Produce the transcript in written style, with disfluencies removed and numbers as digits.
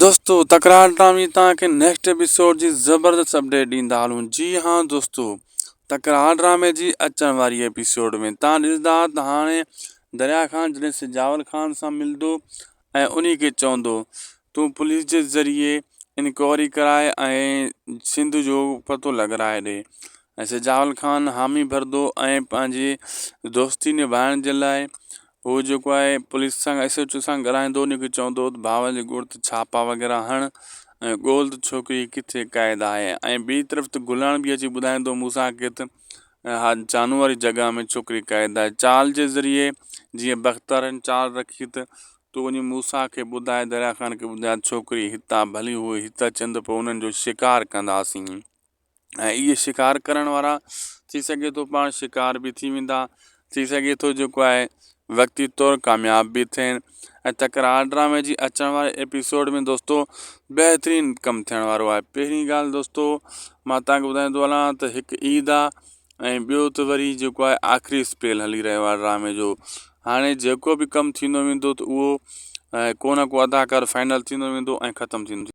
دوستو تڪرار ڊرامي توهان کي نيڪسٽ ايپيسوڊ جي زبردست اپڊيٽ ڏيندا هلون جي ها دوستو تڪرار ڊرامي جي اچڻ واري ايپيسوڊ ۾ توهان ڏسندا ته هاڻي دريا خان جڏهن سجاول خان سان ملندو ۽ انهي کي چوندو تون پوليس جي ذريعي انڪوائري ڪرائي ۽ سنڌ جو پتو لڳرائي ڏي ۽ سجاول خان حامي ڀرندو ۽ پنهنجي دوستي نڀائڻ جي لاء هو جيڪو آهي پوليس سان ايس ايڇ او سان ڳالهائيندو ان کي چوندو ته بهاول جي ڳوٺ تي ڇاپا وغيره هڻ ۽ ڳول ته ڇوڪري ڪٿي قيد آهي ۽ ٻي طرف ته گلڻ به اچي ٻڌائيندو مون سان کي ته ها جانو واري جڳهه ۾ ڇوڪري قيد آهي چال جي ذريعي جيئن بختارن چال رکي ته تون وڃي موسيٰ کي ٻڌاء دريا خان کي ٻڌاء ڇوڪري هتان ڀلي هوء هت اچن ته پوء انهن جو شڪار ڪنداسين. ۽ اهي شڪار ڪرڻ وارا ٿي سگهي ٿو پاڻ شڪار به ٿي ويندا ٿي سگهي ٿو جيڪو آهي وقتي طور ڪامياب به ٿين ۽ تڪرار ڊرامي جي اچڻ واري ايپيسوڊ ۾ دوستو بهترين ڪم ٿيڻ وارو آهي پهرين ڳالهه دوستو مان تهانکي ٻڌائيندو هلان ته هڪ عيد آهي ۽ ٻيو ته وري جيڪو آهي آخري اسپيل هلي رهيو آهي ڊرامي جو هاڻي جيڪو به ڪم ٿيندو ويندو ته اهو ڪو نه ڪو اداڪار فائنل ٿيندو ويندو ۽ ختم ٿيندو.